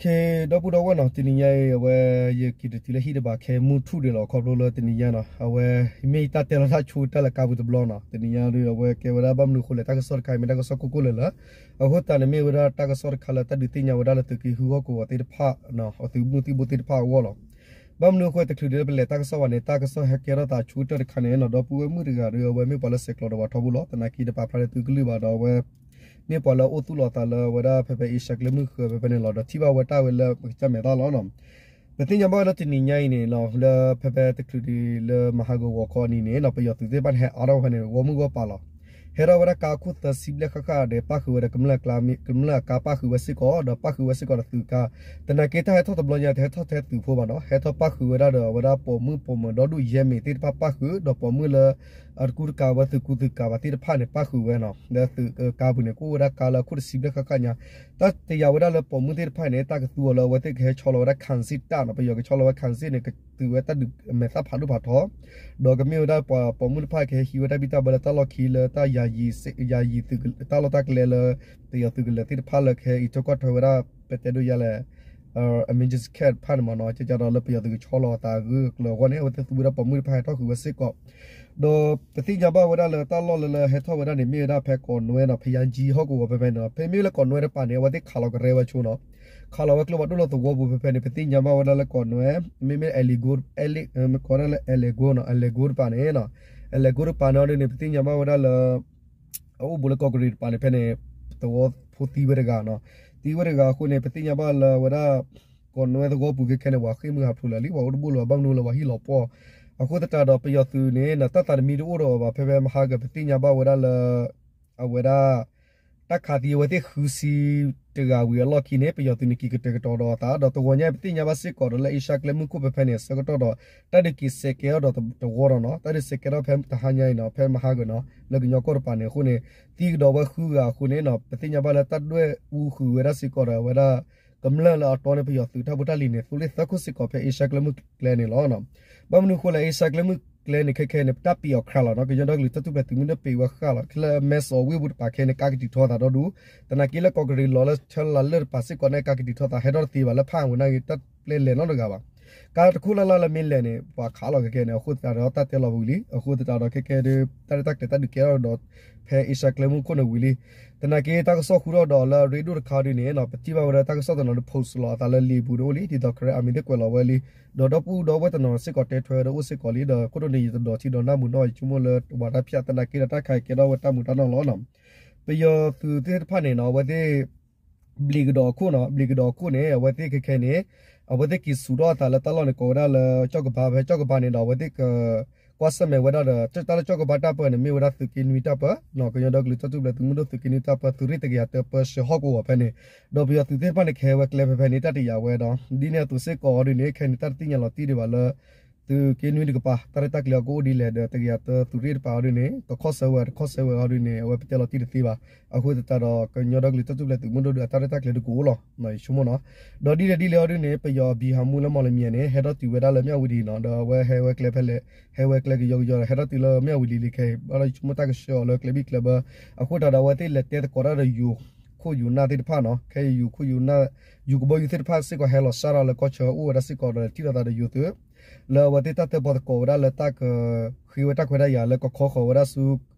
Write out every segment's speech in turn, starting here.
ခဲ ဒီပုၢ်ဒီဝဲၢ်နီၤ, တနံၤညါအံၤ အဝဲ ယက့ၤတတုၤလၢဟံၣ်တဘၣ်ခဲ မုၢ်ထူၣ်ဒံးလီၤ ခီဖျိလၢတနံၤညါနီၤ, အဝဲ မ့ၢ်ယတၢ်တဲလီၤတၢ်ဆိတၢ်လၢကါပူၤတဘျီနီၤ, တနံၤညါဒီး အဝဲကဲဝဲဒၣ်ဘၣ်မနုၤအဃိလဲၣ် တၢ်ကစီၣ်တခါအံၤ မ့ၢ်တၢ်ကစီၣ်ကိၢ်ကိၢ်လၢာ်လၢာ်, အဃိသတးန့ၣ် မ့ၢ်ဝဲဒၣ်တၢ်ကစီၣ်တခါလၢတၢ်ဒုးသ့ၣ်ညါဝဲဒၣ်လၢသုးက့ဃုဟီၣ်ကဝီၤသ့ၣ်တဖၣ် သုးမုၢ်သံၣ်ဘိသ့ၣ်တဖၣ်အဂီၢ်လီၤ. ဘၣ်မနုၤအဃိ တချုးဒ်ပလဲၤတၢ်ကစီၣ်ဘၣ်န့ၣ် တၢ်ကစီၣ်ဟဲကဲထီၣ်သးဆိကတၢၢ်တခါန့ၣ်နီၤ, ဒီပုၢ်ဝဲၢ်မုၣ်တဂၤဒီး အဝဲမ့ၢ်ပှၤလၢဆဲးကျိးဒီးပှၤထီဘိလီၤ, သနာ်က့တပာ်ဖျါလၢသုကလုၢ်ဘၣ်ဒီး အဝဲ မ့ၢ်ပှၤလၢအိၣ်သူၣ်လီၤသးလၢအဝဲဒၣ်ဖဲဖဲအ့ရှါကျဲမုၢ်ဃၢၤဖဲဖဲန့ၣ်လီၤ, ဒီးထံၣ်ဘၣ်ဝဲတၢ်ဝဲလၢပကစၢ်မဲာ်သၣ်လီၤနီၤ. ပသ့ၣ်ညါဘၣ်ဝဲလၢတနံၤညါအံၤန့ၣ်နီၤ, လၢဖဲဖဲတချုးဒံးလၢမဟါကဂီၤခီအနံၤန့ၣ်နီၤ, ပယီၤသုးသ့ၣ်တဖၣ်န့ၣ် ဟဲအါထီၣ်ဖဲန့ၣ် ဂီၢ်မုၢ်ဂီၢ်ပၤလီၤ. ဟဲထီၣ်ဝဲဒၣ်ကါအခိၣ်သၢဆံဘျဲၣ်ဃၣ်ဃၣ်ဒီး ပၣ်ဃုာ်ဝဲဒီးကမျၢၢ်အကါ, ကမျၢၢ်အကါပၣ်ဃုာ်ဝဲစ့ၢ်ကီး ဒီးပၣ်ဃုာ်ဝဲစ့ၢ်ကီးဒီးသုးကါ, သနာ်က့တၢ်ဟဲထီၣ်တဘျီညါ တဟဲထီၣ်ထဲသုးဖိဘၣ်နီၤ, ဟဲထီၣ်ပာ်ဃုာ်ဝဲဒၣ်ဒီးအဝဲဒၣ်ပိာ်မုၣ်ပိာ်မၢၤဒီဒူၣ်ယဲၢ်မံၤသ့ၣ်တဖၣ်ပၣ်ဃုာ်, ဒီးပိာ်မုၣ်လၢ အတကူတကၤဝဲသုးကူသုးကၤဘၣ်သ့ၣ်တဖၣ်န့ၣ် ပၣ်ဃုာ်ဝဲနီၤ, လၢသုးကါပူၤန့ၣ် ကအိၣ်ဝဲဒၣ်ကါလၢအခိၣ်တဆံဘျဲၣ်ဃၣ်ဃၣ်ညါ, တၢ်တယာ်ဝဲဒၣ်လၢပိာ်မုၣ်သ့ၣ်တဖၣ်န့ၣ် တၢ်ကသူအီၤလၢအဝဲသ့ၣ်ကဟဲဆီလီၤဝဲဒၣ် ခၣ်စ့ၣ်တၢ်နီၤ, ပယီၤကဆီလီၤဝဲ ခၣ်စ့ၣ်န့ၣ် ကတုၤဝဲတၢ်ဒုးမဲာ်သၣ်ဖးဒိၣ်ဖးထီ, ဒီးကမ့ၢ်ဝဲဒၣ်ပှၤပိာ်မုၣ်တဖၣ်ကဟဲဟံးဝဲတၢ်ဘံၣ်တၢ်ဘၢလၢတၢ်လီၢ်ခံလၢတၢ် ယၤယံၤ တၢ်လီၢ်တၢ်ကျဲလၢ ပယီၤသုးကလၢၤသ့ၣ်တဖၣ်လၢကဟဲအံးထွဲကွၢ်ထွဲဝဲဒၣ် ပတဲဒိယါလဲၣ် emergency care တဖၣ်န့ၣ်မ့ၢ်နီၤ, ကကဒီးလၢပယီၤသုးကဆီလီၤအသးအဂၢၢ်အကျၢၤအဂီၢ်န့ၣ် အဝဲသ့ၣ်သူဝဲဒၣ်ပိာ်မုၣ်တဖၣ်ဟဲထီၣ်ဃုာ်ဝဲစ့ၢ်ကီး, ဒီးပသ့ၣ်ညါဘၣ်ဝဲဒၣ်လၢတၢ်လီၢ်လၢလၢဟဲထီၣ်ဝဲဒၣ်န့ၣ် မ့ၢ်ဝဲဒၣ်ဖဲကိးနွဲနီၤ, ဖယါကၠံဟီၣ်ကဝီၤဖဲဖဲန့ၣ်နီၤ, ဖဲမ့ၢ်လၢကိးနွဲတပၤန့ၣ် အဝဲသ့ၣ်ခးလီၤကရဲဝဲဆိနီၤ, ခးလီၤဝဲကျိဖးဒိၣ်လၢသဝီပူၤဖဲဖဲန့ၣ် ပသ့ၣ်ညါဘၣ်ဝဲဒၣ်လၢကိးနွဲ, မ့မ့ၢ်အဲလ့ၣ်ကိ, ကိးဒၣ်လၢအဲလ့ၣ်ကိနီၤ, အဲလ့ၣ်ကိတပၤန့ၣ်နီၤ, အဲလ့ၣ်ကိတပၤန့ၣ်အီၤဒ်န့ၣ် ပသ့ၣ်ညါဘၣ်ဝဲဒၣ်လၢ အအိၣ်ဘူးလၢကီၢ်ကရံၣ်တပၤန့ၣ် ဖဲန့ၣ် သဝီဖိသံဝဲတဂၤနီၤ, သံဝဲတဂၤအဃိန့ၣ် ပသ့ၣ်ညါဘၣ်လၢဝဲဒၣ် ကိးနွဲသဝီပူၤခဲခဲန့ၣ် ပှၤဃ့ၢ်မှံဟးဖျိးလၢာ်လံ, ပှၤအိၣ်တဘူၣ်လၢၤဘၣ် ဘၣ်မနုၤလၢပှၤဟံၣ်လီၤပှီၢ်, အဃိသတးဒီးပယီၤသုးန့ၣ် တၢ်သးတမံတအိၣ်ဒီးအီၤဘၣ်, ဖဲဖဲမဟါကပသ့ၣ်ညါဘၣ်ဝဲဒၣ်လၢ အဝဲဒၣ် တၢ်ခးသံအဝဲသ့ၣ်ဃုဆံတဂၤဝံၤအလီၢ်ခံန့ၣ် ပယီၤသုးန့ၣ်က့ၤကတဲာ်ကတီၤဒီးအသး ဒီးတဂီၤညါပသ့ၣ်ညါဘၣ်စ့ၢ်ကီးဒီးလၢအ့ရှါကျဲမုၢ်ခိၣ်ဖဲဖဲန့ၣ် အဆၢကတီၢ်ဒီး တၢ်ဒုးက့ၤစဲးကဲထီၣ်ဒီးတဝီဒီးနီၤ, တၢ်ဒုးစဲးကဲထီၣ်ဖဲတဟါညါအံၤနီၤ, ဖဲမဟါကနီၤ လၢကညီကီၢ်တပၤန့ၣ်အဃိန့ၣ် သံကဒီးဝဲဃုဂၤအဃိန့ၣ်နီၤ, ပသ့ၣ်ညါဘၣ်လၢတၢ်ဒွဲၣ်အူဃုာ်ဝဲဒၣ်စ့ၢ်ကီးဒီးအဝဲဒၣ် ကမျၢၢ်လၢအတီန့ၣ် ပယီၤသုးတၢ်ဖိတၢ်လံၤန့ၣ် သိလ့ၣ်သၢခိၣ်စ့ၢ်ကီးဖဲအ့ရှါကျဲမုၢ်ကျဲန့ၣ်လီၤ. ဘၣ်မနုၤအဃိလဲၣ် အ့ရှါကျဲမုၢ်ကျဲန့ၣ် ခဲခဲန့ၣ် ပတၢ်ပံးအီၤခရးလီၤနီၤ, ကညီဒီကလုာ်တၢ်ထူၣ်ဖျဲးသုးမုၢ်ဒိၣ်ပံးဝဲဃၣ်လီၤ, ခဲလၢမဲစီၤဝ့ၢ်ပူၤတပၤခဲန့ၣ် ကါကတံာ်ထီသးဒီဒူၣ်, သနာ်က့လၢကီၢ်ကရံၣ်လီၤလၢဆၢလၢ်လၢတပၤစ့ၢ်ကီးန့ၣ် ကါကတံာ်ထီသးဟဲထီၣ်တသ့ဘၣ်, လၢဖးအံၤဝဲနာ်က့ တၢ်ပျဲလဲၤနီတဂၤဘၣ် ကါတခိၣ်လၢ်လၢ်လၢမ့ၢ်လဲၤန့ၣ် ပှၤခးလီၤခဲခဲန့ၣ် အဃိသတးဒီးတၢ်တဲလီၤဝံၤလံ, အဃိသတးဒီးခဲခဲဒီး တၢ်ရဲၣ်တၢ်ကျဲၤတၢ်ဒုးကဲထီၣ်ဒီး ဖဲအ့ရှါကျဲမုၢ်ခိၣ်န့ၣ်ဝံၤလံ, သနာ်က့တၢ်ကစီၣ်ဃုထီၣ်ဒီးလၢအရ့ဒိၣ်တခါဒ်န့ၣ်နီၤ, ပထံၣ်ဘၣ်ဝဲဒၣ်တၢ်ကစီၣ်တနီၤဒီး post လီၤအသးလၢလံာ်ပူၤတအိၣ်လံ, ဒ်သိး Karen Army သ့ၣ်ကွဲးလီၤဝဲလံ, ဒီးဒီပုၢ်ဒီဝဲၢ်တနီၤစ့ၢ်ကီးတဲထွဲဝဲဒၣ်အိၣ်စ့ၢ်ကီးလံ, ဒီးခိၣ်ဒိၣ်န့ၣ် ယတဒိးထံဒိးနၢ်မုာ်နီၢ် ယဆိကမိၣ်လၢဝၤတၢ်ဖၠး သနာ်က့ဒီးတၢ်ခးကဲထီၣ်ဝဲတၢ်မုာ်တၢ်နီၢ်လီၤနီၤ. ပယီၤသုးသ့ၣ်တဖၣ်န့ၣ်နီၤ အဝဲသ့ၣ် ဘျံးကဒီးအခိၣ်နီၤ, ဘျံးကဒီးအခိၣ်န့ၣ် အဝဲသ့ၣ်ခဲခဲန့ၣ် အဝဲသ့ၣ်က့ၤစူးထီၣ်အသးလၢတၢ်လီၢ်န့ၣ် ကိးဝဲဒၣ်လၢကၠီၣ်ကဘါ, ဖဲကၠီၣ်ကဘါန့ၣ်ဒီး အဝဲသ့ၣ်က ကွၢ်ဆၢၣ်မဲာ်ဝဲဒၣ်ဒီး တၢ်လၢကၠီၣ်ကဘါတၢ်ပၢန့ၣ် မ့ၢ်ဝဲဒၣ်သုးက့နွံတၢ်ပၢ, ကညီဒီကလုာ်တၢ်ထူၣ်ဖျဲးသုးမုၢ်ဒိၣ်သုးက့နွံတၢ်ပၢ သုးရ့ၣ်တကယၤတၢပၢဆှၢဟီၣ်ကဝီၤဖဲန့ၣ်, ဒီးပယီၤသုးသ့ၣ်တဖၣ်န့ၣ် ကဟဲဝဲကျဲဖဲဖဲန့ၣ် တၢ်တယာ်ဝဲဒီး ဒ်န့ၣ်အသိးစ့ၢ်ကီးအီၤဒ်န့ၣ် ခဲန့ၣ် တၢ်တသ့ၣ်ညါလီၤတံၢ်ဒံးဘၣ်လၢ သုးက့နွံတကပၤ တၢ်ရဲၣ်တၢ်ကျဲၤအီၤကအိၣ်ဒ်လဲၣ်ဒီး တကယၤတၢသုးရ့ၣ်တပၤအီၤဒ်န့ၣ် ကခီၣ်ဆၢဝဲတခီၣ်ဆၢဝဲအီၤဒ်န့ၣ် အဝဲပတဲလီၤတံၢ်တသ့ဘၣ်. အဃိသတးဒီး ကညီဒီကလုာ်တၢ်ထူၣ်ဖျဲးသုးမုၢ်ဒိၣ်ဒီးအတၢ်ရဲၣ်တၢ်ကျဲၤတကအိၣ်လီၤ ယဆိကမိၣ်နီၤ. ဒီးဒ်လဲၣ်ဒ်လဲၣ်အီၤဒ်န့ၣ် ပယီၤဘံၤဟးမူလၢမီၢ်လမံၤန့ၣ် ဟဲထီၣ်တုၤဝဲဒၣ်လၢမၠၣ်ဝတံၤနီၤ, ဒီးအဝဲဟဲဝဲကျဲဖဲလဲၣ်, ဟဲဝဲကျဲကယီကယီဒီး ဟဲထီၣ်တုၤလၢမၠၣ်ဝတံၤလံခဲအံၤ ဘၣ်ဒီးယဆိကမိၣ်တၢ်ကဆှၢအီၤလၢကျဲဘံၣ်ကျဲဘၢ, အဃိသတးဒီးအဝဲသ့ၣ်လဲၤတဲသကိးတၢ်ဒီးယိၤခိၣ်ယိၤနၢ်သ့ၣ်တဖၣ်နီၤ, ခဲအံၤယိၤခိၣ်ယိၤနၢ် ယိၤကဘီယူၤသ့ၣ်တဖၣ်စ့ၢ်ကီးဟဲလီၤစၢ်ထီၣ်လၢကီၢ်ဆၢအိၣ်ဝဲဒၣ်စ့ၢ်ကီးဒီးထံၣ်လိာ်သးဒီးယိၤသုး လၢအဝဲသ့ၣ်တၢ်တဲပီသကိးဝဲဒၣ်လၢတၢ်ကဃ့ဝဲတၢ်ခွဲးတၢ်ယာ်လၢကခီဃီၤဝဲဒၣ်ဆူ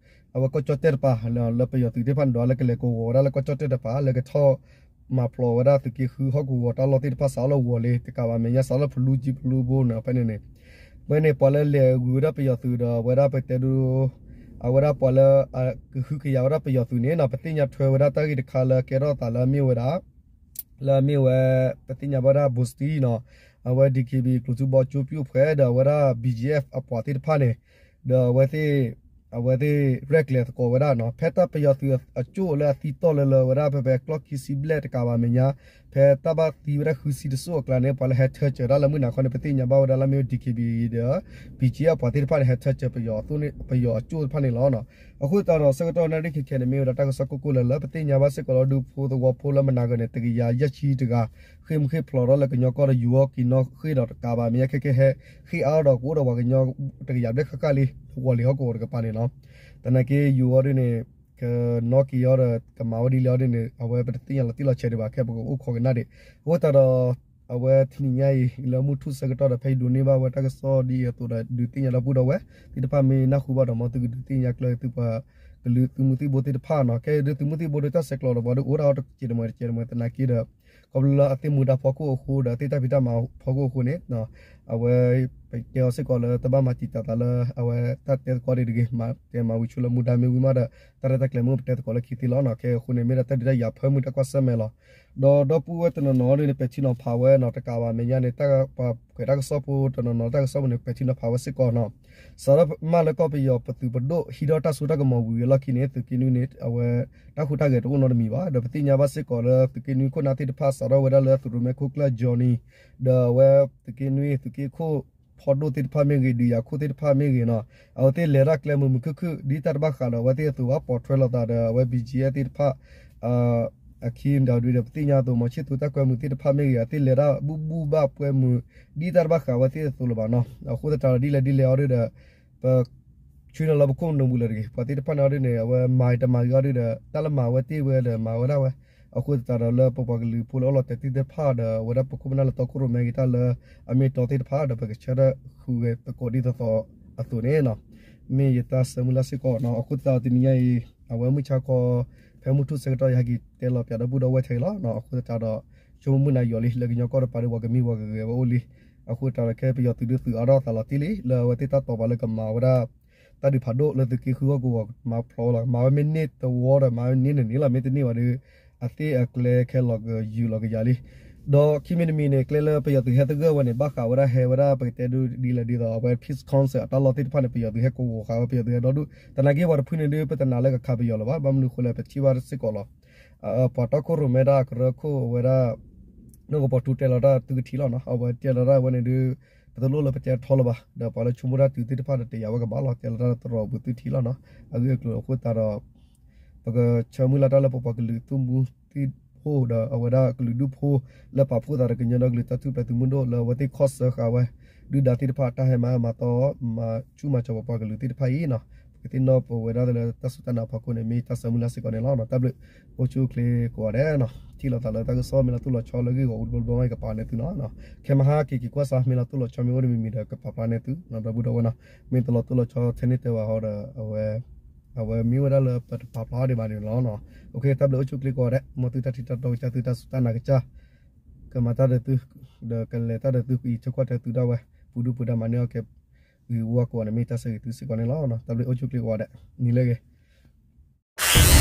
အဝဲကီၢ်ကၠီၣ်တဲၣ်တပၤ လၢပယီၤသုးသ့ၣ်တဖၣ်န့ၣ်ဒီး လၢကလဲၤကဝီၤဝဲဒၣ်လၢကီၢ်ကၠီၣ်တဲၣ်တပၤ လၢကထီၣ်မၤဖျိးဝဲဒၣ်သုးက့ဃုဟီၣ်ကဝီၤတၢ်လီၢ်သ့ၣ်တဖၣ် စးထီၣ်လၢဝီၤလ့ၤတကးဘၣ်မဲာ်ညါ စးထီၣ်လၢဖလူကၠံဖလူဘိန့ၣ် ဖဲန့ၣ်န့ၣ် ဖဲန့ၣ် ပှၤလၢလဲၤဂုၤဝဲဒၣ်ပယီၤသုးဒီး အဝဲဒၣ်ပတဲဒိ အဝဲဒၣ်ပှၤလၢ ကဟုကယာ်ဝဲဒၣ်ပယီၤသုးန့ၣ်နီၤ ပသ့ၣ်ညါထွဲဝဲဒၣ်တၢ်ဂ့ၢ်တခါလၢကဲထီၣ်သးလၢအမ့ၢ်ဝဲဒၣ် လၢအမ့ၢ်ဝဲ ပသ့ၣ်ညါဘၣ်ဒၣ် ဘိစတံနီၤ အဝဲ ဒီကံဘံ ကျိၤထူဘီကၠိပၠိၣ်ဖှဲးဒီးအဝဲဒၣ် ဘံၣ်ကၠံအ့ၣ်ဖ် အပှၤသ့ၣ်တဖၣ်န့ၣ် ဒီးအဝဲသ့ၣ် အဝဲသ့ၣ်ရဲၣ်ကျဲၤသကိးဝဲဒၣ်နီၤ ဖဲတၢ်ပယီၤသုးအကၠိၣ်လၢအသံတီၢ်လၢလၢဝဲဒၣ်ဖဲဖဲကျီၢ်ခံဆံဘျဲၣ်တကးဘၣ်မဲာ်ညါ ဖဲတၢ်ဘၣ်သံဝဲဒၣ်ဃုဆံတစိၢ်အကျါန့ၣ် ပှၤလၢဟဲထၢစၢၤတၢ်လၢမုၢ်နၤခီန့ၣ် ပသ့ၣ်ညါဘၣ်ဝဲဒၣ်လၢအမ့ၢ်ဝဲ ဒီကံဘံ ဒီး ဘံၣ်ကၠံအ့ၣ်ဖ် အပှၤသ့ၣ်တဖၣ်န့ၣ် ဟဲထၢစၢၤပယီၤအသိၣ်န့ၣ် ပယီၤအကၠိၣ်တဖၣ်န့ၣ်လီၤ. အဃိသတးဒီးဆၢကတီၢ်နၣ်ရံၣ်ခဲခဲန့ၣ် မ့ၢ်ဝဲဒၣ်တၢ်ကစီၣ်ကိၢ်ကိၢ်လၢာ်လၢ ပသ့ၣ်ညါဘၣ်စ့ၢ်ကီးလၢဒူဖိသဝီဖိလၢမုၢ်နၤခီန့ၣ် တကယၤယဲၢ်ဆံတဂၤ ဃ့ၢ်မုၢ်ဃ့ၢ်ဖျိးဒီးလၢကညီကီၢ်ဒီးယူၤအီၤက့ၤနီၣ်ဃ့ၢ်ဒီးတကးဘၣ်မဲာ်ညါခဲခဲဟဲ ဃ့ၢ်အါထီၣ်ဒီးကအိၣ်ဒီးပှၤကညီတကယၤဘျဲၣ်ဃၣ်ဃၣ်လံ လၢဝီၤလ့ၤဟီၣ်ကဝီၤတကပၤန့ၣ်လီၤ. သနာ်က့ယူၤအီၤဒ်န့ၣ် ကနီၣ်က့ၤအီၤဒီး ကမၤဝဲဒ်လဲၣ်အီၤဒ်န့ၣ် အဝဲပတသ့ၣ်ညါလီၤတံၢ်လီၤဆဲးဒံးဘၣ် ခဲပကအိၣ်ခိးကနၣ်ဒံး. အဃိသတးဒီး အဝဲတနံၤညါအံၤ လၢမုၢ်ထူၣ်ဆၢကတီၢ်ဒီး ဖဲယဒိးန့ၢ်ဘၣ်ဝဲတၢ်ကစီၣ်ဒ်အံၤအသိးဒီး ဒုးသ့ၣ်ညါဒီပုၢ်ဒီဝဲၢ်သ့ၣ်တဖၣ် မ့ၢ်နၢ်ဟူဘၣ်ဒီး မ်သုကဒုးသ့ၣ်ညါကျၢၤသုပှၤကလုာ်သုးမုၢ်သံၣ်ဘိသ့ၣ်တဖၣ်နီၤ. ခဲအံၤဒုးသုးမုၢ်သံၣ်ဘိဒီးတၢ်ဆဲးကျိးဒီး ပှၤဒုးအိၣ်ဒၣ်အီၤတစဲးတမှဲၤတစဲးတမှဲၤသနာ်က့ဒီး ခီဖျိလၢအသ့ၣ်မူဒါဖီခိၣ်အဃိဒီး အသ့ၣ်တၢ်ဖံးတၢ်မၤဖီခိၣ်အဃိန့ၣ် အဝဲ ပတဲအီၤစ့ၢ်ကီးလၢတဘၣ်မၤတံာ်တာ်သးလၢ အဝဲတၢ်တဲသကိးဒ်တဂ့ၤ, မၤတဲမၤဝံၤဆူလၢမူဒါမ့ၢ်ဝံၤမးဒီး တၢ်ရဲၣ်တၢ်ကျဲၤမ့ၢ်ပတဲသကိးလၢခံသ့လီၤနီၤ. ခဲအံၤအဃိန့ၣ် မ့ၢ်ဒၣ်တၢ်ဒုးတၢ်ယၤဖၢမုၢ်တၢ်ကွၢ်ဆၢၣ်မဲာ်လီၤ. ဒီးဒီပုၢ်ဝဲၢ်တနီၤနီၤဒ်န့ၣ် ပဲာ်ထံနီၤဖးဝဲနီၤ တကးဘၣ်မဲာ်ညါန့ၣ် တၢ်ပှၤကွဲးတၢ်ကစီၣ်ဖိတနီၤနီၤ တၢ်ကစီၣ်ဖိန့ၣ် ပဲာ်ထံနီၤဖးဝဲစ့ၢ်ကီးနီၤ. စးထီၣ်မးလၢကီၢ်ပယီၤပသုးပဒိၣ် ဟံးထီၣ်တၢ်စိတၢ်ကမီၤဝံၤအလီၢ်ခံန့ၣ် သုးက့နွံန့ၣ် အဝဲ တၢ်ဟူးတၢ်ဂဲၤတအိၣ်နီတမံၤဘၣ်. ဒီးပသ့ၣ်ညါဘၣ်စ့ၢ်ကီးလၢသုးက့နွံခိၣ်နၢ်သ့ၣ်တဖၣ် စးထီၣ်ဝဲဒၣ်လၢသုးရိၣ်မဲခိၣ်ကျၢၢ် Johnny ဒီးအဝဲသုးက့နွံ သုးက့ခိၣ်ဖီဒိၣ်သ့ၣ်တဖၣ်မ့ၢ်ဂ့ၤ ဒုးယၤခိၣ်သ့ၣ်တဖၣ်မ့ၢ်ဂ့ၤနီၤ အဝဲသ့ၣ်လဲၤတၢ်ကျဲမုာ်မုာ်ခုၣ်ခုၣ် ဒ်တၢ်တဘၣ်ဃးဒီး အဝဲသ့ၣ်အသိးဘၣ် ပိာ်ထွဲလိာ်သးဒီး အဝဲ ဘီၣ်ကၠံၣ်အဲၣ် သ့ၣ်တဖၣ် အခံဒီးဒ်ပသ့ၣ်ညါအသိး မီၤဆံၣ်သူတၢ်ကွဲမုာ်သ့ၣ်တဖၣ်မ့ၢ်ဂ့ၤ အသ့ၣ်လဲၤတၢ်ဘူၣ်ဘူၣ်ဘၣ်ပှဲၤမုာ် ဒ်တၢ်တဘၣ်ဃးအဝဲသ့ၣ်အသိးလၢၤဘၣ်နီၤ. အဃိသတးဒီးဒ်လဲၣ်ဒ်လဲၣ်အီၤဒ်ဒီး ပ ဆှၢန့ၢ်လီၤပခိၣ်နူာ်ပူၤလၢၤတဂ့ၤ ပှၤသ့ၣ်တဖၣ်န့ၣ်အီၤဒ်န့ၣ် အဝဲမၤတမၤဂ့ၤအီၤဒ်ဒီး တၢ်လၢမၤဝဲသ့ၣ်ဝဲဒီးမၤဝဲဒၣ်ဝဲ. အဃိသတးဒီးလၢပပှၤကလုာ်ဖိလၢအိၣ်လီၤတဲာ်သ့ၣ်တဖၣ်ဒီး အဝဲဒၣ်ပခိၣ်ပနၢ်လၢတီခိၣ်ရိၣ်မဲက့ၤတၢ်လၢအမ့ၢ်တီသ့ၣ်တဖၣ်ဒီး ပကဆၢထၢၣ်ဃုာ်ဝဲသကိးဒ်သိးသိးအသိးန့ၣ်နီၤ မ့ၢ်ယတၢ်ဆၢမုၢ်လၢ်စ့ၢ်ကီးနီၤ. အဃိသတးဒီးတနံၤညါအံၤ အဝဲမုၢ်ဆါခီ ဖဲမုၢ်ထူၣ်ဆၢကတီၢ် ယဟဲက့ၤတဲလီၤပၠးဒီပုၢ်ဒီဝဲၢ်ထဲအံၤလီၤ. အဃိသတးဒီး ဆိကမိၣ်မုၢ်နၤယီၤလံ လၢကညီကီၢ်တပၤဒီး ပှၤကမံဝဲကဂဲၤဝဲအိၣ်လံ. အဃိသတးဒီး ခဲပယီၤသုးဒုးသုးအါထီၣ်သးလီၤတံၢ်လံ လၢအဝဲသ့ၣ်တၢ်တိာ်ပာ်လၢကမၤဝဲဒၣ် တၢ်ဒုးဖးဒိၣ်လၢသုးက့ဃုဟီၣ်ကဝီၤ မၤဖျိးဝဲလီၤ. မၤဝဲမ့ၢ်န့ၢ်တဝီဒီး မၤဝဲန့ၢ်န့ၣ်န့ၣ်လီၤ. မ့ၢ်တန့ၢ်ဘၣ်ဒီး အသ့ၣ်အကျဲခဲလီၤကယူၤလီၤကယၤလံ. ဒီးခံမံၤတမံၤန့ၣ် ကျဲလၢပယီၤသုးဟဲသဂၢၢ်ဝဲန့ၣ် ဘၣ်ဃးဝဲဒၣ်ဟဲဝဲဒၣ် ပကတဲဒ်လဲၣ်ဒ်သိး အဝဲ peace council အတၢ်လီၢ်သ့ၣ်တဖၣ်န့ၣ် ပယီၤသုးဟဲကိးဂီၤဃာ်ဝဲ ပယီၤသုးဟဲဒီဒူၣ် သနာ်က့ပှၤတဖုန့ၣ်ဒုး ပတနာ်လၢကခးပယီၤလၢၤဘၣ်. ဘၣ်မနုၤဃိလဲၣ် ပထံၣ်ဘၣ်စ့ၢ်ကီးလီၤ. ပှၤတီခိၣ်ရိၣ်မဲတၢ်ကရၢခိၣ်အဝဲဒၣ် နီၢ်ကပီၤထူတဲလီၤတၢ်သုကထံၣ်လီၤနီၤ. အဝဲတဲလီၤတၢ်ဝဲန့ၣ်ဒုး ပတလိၣ်လၢပတဲထီလၢၤဘၣ်. ဒီးပှၤလၢဆိကမိၣ်တၢ်တုၤသ့ၣ်တဖၣ်ဒီးတယာ်ဝဲကဘၣ်လီၤ. တဲလီၤတၢ်လၢသရိာ်ပူၤသုထံၣ်လီၤနီၤ. အဂ့ၢ်အကျိၤအဃိသတးဒီး ပကဆၢမုၢ်လၢ်တၢ်လၢပပှၤကလုာ်သုးမုၢ်သံၣ်ဘိဒီး အဝဲဒၣ်ကလုာ်ဒူၣ်ဖိ လၢပာ်ဖှိၣ်သးဒီးကညီဒီကလုာ်တၢ်ထူၣ်ဖျဲးသုးမုၢ်ဒိၣ် လၢအဝဲသ့ၣ်ခီၣ်ဆၢဃာ်ဝဲ ဒုၣ်ဒါသ့ၣ်တဖၣ် တၢ်ဟဲမၤအၢမၤသီ မၤဆူၣ်မၤစီၤပပှၤကလုာ်သ့ၣ်တဖၣ်အံၤနီၤ. ပကသ့ၣ်နီၣ်ပဝဲဒၣ်လၢတၢ်စူၢ်တၢ်နာ်ဖီခိၣ်န့ၣ် မ့ၢ်တၢ်ဆၢမုၢ်လၢ်စ့ၢ်ကီးန့ၣ်လီၤ. တၢ်ဘျုး အိၣ်ဆူၣ်အိၣ်ချ့ကိးဂၤဒဲးနီၤ. ထံၣ်လိာ်သးလၢတၢ်ကစီၣ်မ့ၢ်လီၤတိၢ်လီၤဆီလၢဂ့ၢ်ဂီၢ် အိၣ်တဘျီဘျီမ့ၢ်ကပာ်န့ၢ်သုနီၤ. ခဲမဟါက့ၤက့ၤကွၢ်စး မ့ၢ်လီၤတိၢ်လီၤဆီမ့ၢ်အိၣ်တမံၤမံၤဒီး ကပာ်ဖျါန့ၢ်သုနီၤ ဒီပုၢ်ဒီဝဲၢ်နီၤ. မ့ၢ်တလီၤတိၢ်လီၤဆီထဲန့ၣ်တဲဘၣ်ဟီဒီး အဝဲ အဝဲမ့ၢ်ဝဲဒၣ်လၢပတပာ်ဖျါဒံးဘၣ်န့ၣ်လီၤ. အိၣ်ခ့ တၢ်ဘျုးအိၣ်ဆူၣ်အိၣ်ချ့ကိးဂၤဒဲး မ်သုတၢ်ထံၣ်တၢ်တီကစၢ် သုတၢ်စူၢ်တၢ်နာ်ကစၢ် ကမၤတၢ်ဒီးသု ဒီးကလဲၤတၢ်ဒီးသု ပအံးထွဲကွၢ်ထွဲသုဒၣ်ဝဲ ပူၤဒုၣ်ပူၤဒါမၤန့ၢ်အီၣ်ကဲ ဂ့ၤဝါကိးဂၤန့ၣ် မ့ၢ်တၢ်ဆၢဂ့ၤသုစ့ၢ်ကီးန့ၣ်လီၤ. တၢ်ဘျုးအိၣ်ဆူၣ်အိၣ်ချ့ကိးဂၤဒဲး နံၤလၢအဂ့ၤ